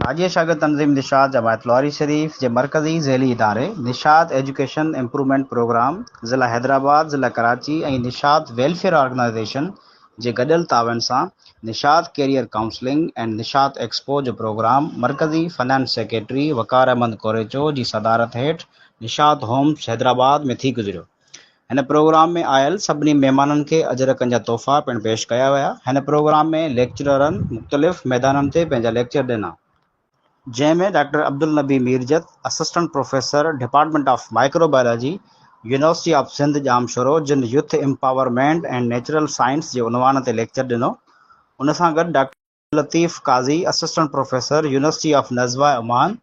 ناجيه شاگرد تنظيم نشاط جماعت لواري شريف جي مرڪزي ذيلي اداري نشاط ايجوڪيشن امپروومينٽ پروگرام ضلع حيدرآباد، ضلع ڪراچي ۽ نشاط ويلفيئر آرگنائيزيشن جي گڏيل تعاون سان Nishat career counselling and Nishat expo جو پروگرام مرڪزي فنانس سيڪريٽري وقار احمد ڪوريچو جي صدارت هيٺ نشاط هومز حيدرآباد ۾ ٿي گذريو. هن پروگرام ۾ آيل سڀني مهمانن کي اجرڪن جا تحفا پڻ پيش ڪيا ويا. هن پروگرام ۾ ليڪچرارن مختلف ميدانن تي پنهنجا ليڪچر ڏنا. جنهن ۾ doctor Abdulnabi Mirjat, assistant professor, department of microbiology, university of Sindh Jamshoro جن youth empowerment and natural science جي عنوان تي ليڪچر ڏنو. ان سان گڏ doctor. Latif Qazi, assistant professor, university of Nizwa Oman,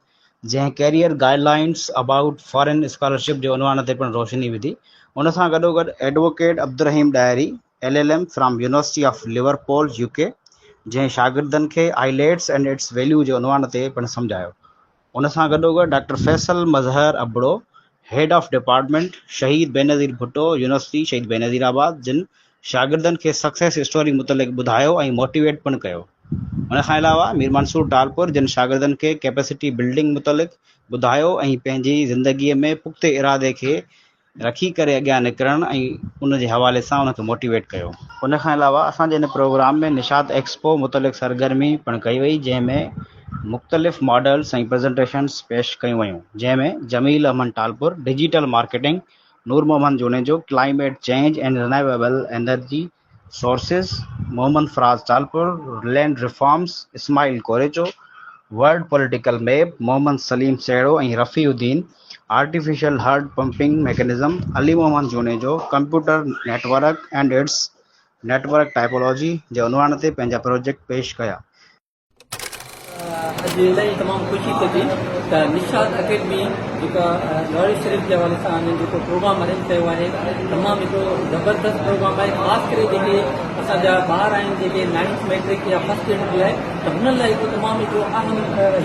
جنهن career guidelines about foreign scholarship جي عنوان تي پڻ روشني وڌي. ان سان گڏوگڏ advocate Abdulrahim Dahri, L L M from university of Liverpool, U K, جنهن شاگردن کي آئيليٽس اينڊ اٽس ويليو جي عنوان تي پڻ سمجهايو. ان سان گڏوگڏ doctor Faisal Mazhar Abro, head of department, Shaheed Benazir Bhutto university Shaheed Benazirabad جن شاگردن کي سڪسيس اسٽوري متعلق ٻڌايو ۽ موٽيويٽ پڻ ڪيو. ان کان علاوه مير منصور ٽالپر جن شاگردن کي ڪيپيسٽي بلڊنگ متعلق ٻڌايو ۽ پنهنجي زندگي ۾ پختي ارادي کي رکي ڪري اڳيان نڪرڻ ۽ ان جي حوالي سان ان کي موٽيويٽ ڪيو. ان کان علاوه اسان جي هن پروگرام ۾ نشاط ايڪسپو متعلق سرگرمي پڻ ڪئي وئي جنهن ۾ مختلف ماڊلز ۽ پريزنٽيشنز پيش ڪيون ويون جنهن ۾ Jamil Ahmed Talpur, digital marketing, Noor Muhammad Junejo, climate change and renewable energy sources, Muhammad Faraz Talpur, land reforms, Ismail Korejo, world political map, Muhammad Saleem Sehro ۽ Rafi Uddin, artificial heart pumping mechanism, Ali Muhammad Junejo, computer network and its network typology جي عنوان تي پنهنجا project پيش ڪيا. اڄ الاهي تمام خوشي ٿئي ٿي ته نشاط اڪيڊمي جيڪا لواري شريف جي حوالي سان انهن جيڪو پروگرام ارينج ڪيو آهي تمام هڪڙو زبردست پروگرام آهي خاص ڪري جيڪي اسان جا ٻار آهن جيڪي نائنٿ ميٽرڪ يا فرسٽ گريڊ لاء ته هنن لاء هڪڙو تمام هڪڙو اهم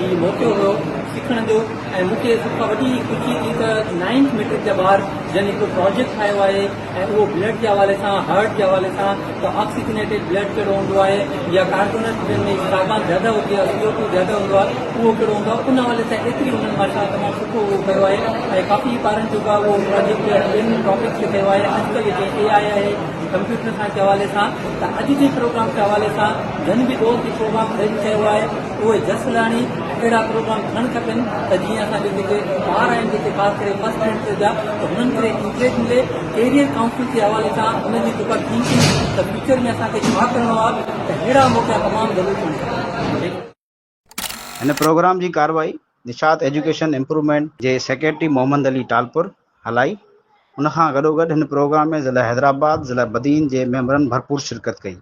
هي موقعو هيو سکڻ جو ۽ مون کي سڀ کان وڏي خوشي ٿي ته نائنٿ ميٽرڪ جا ٻار جن هڪڙو پروجيڪٽ ٺاهيو آهي ۽ اهو بلڊ جي حوالي سان هارٽ جي حوالي سان ته آڪسيجنيٽيڊ بلڊ ڪهڙو هوندو آهي يا ڪاربونيٽ جنهن ۾ ڪاربان زياده هجي يا سي او ٽو زياده هوندو آهي اهو ڪهڙو هوندو آهي ان حوالي سان ايتري انهن ماشاء الله تمام سٺو اهو ڪيو آهي ۽ ڪافي ٻارن جيڪو آهي اهو پراجيڪٽ ٻين ٽاپڪس تي ڪيو آهي اڄڪلهه جيئن اي آء آهي ڪمپيوٽر سائنس جي حوالي سان ته اڄ جي پروگرام جي حوالي سان جن به دوست هي پروگرام ارينج ڪيو آهي اهي جس لاڻي اهڙا پروگرام ٿيڻ کپن ته جيئن اسان جا جيڪي ٻار آهن جيڪي خاص ڪري فرسٽ گريڊ جا ته هنن کي انڪريج ملي ڪيريئر ڪائونسل جي حوالي سان هنن جي جيڪا ٿنڪنگ ته فيوچر ۾ اسان کي ڇا ڪرڻو آهي ته اهڙا موقعا تمام ضرور ٿيڻ کپن. هن پروگرام جي ڪارروائي نشاط ايجوڪيشن امپروومينٽ جي سيڪريٽري محمد علي ٽالپر هلائي. ان کان گڏوگڏ هن پروگرام ۾ ضلع حيدرآباد، ضلع بدين جي ميمبرن ڀرپور شرڪت ڪئي.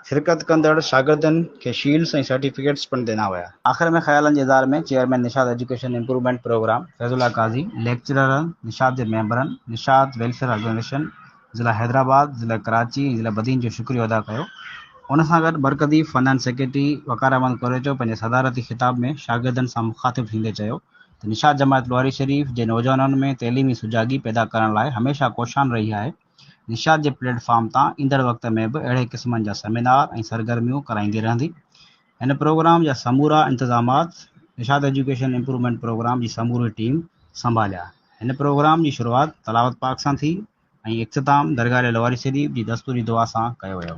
شرڪت ڪندڙ شاگردن کي شيلڊز ۽ سرٽيفڪيٽس پڻ ڏنا ويا. آخر ۾ خيالن جي اظهار ۾ chairman Nishat education improvement programme Faiz Ullah Qazi, ليڪچرارن، نشاط جي ميمبرن، نشاط ويلفيئر آرگنائيزيشن ضلع حيدرآباد، ضلع ڪراچي ۽ ضلع بدين جو شڪريو ادا ڪيو. ان سان گڏ مرڪزي فنانس سيڪريٽري وقار احمد ڪوريچو پنهنجي صدارتي خطاب ۾ شاگردن سان مخاطب ٿيندي چيو ته نشاط جماعت لواري شريف جي نوجوانن ۾ تعليمي سجاڳي پيدا ڪرڻ لاء هميشه ڪوشان رهي آهي، نشاط جي پليٽ فارم تان ايندڙ وقت ۾ به اهڙي قسمن جا سيمينار ۽ سرگرميون ڪرائيندي رهندي. هن پروگرام جا سمورا انتظامات نشاط ايجوڪيشن امپروومينٽ پروگرام جي سموري ٽيم سنڀاليا. هن پروگرام جي شروعات تلاوت پاڪ سان ٿي ۽ اختتام درگاهه لواري شريف جي دستوري دعا سان ڪيو ويو.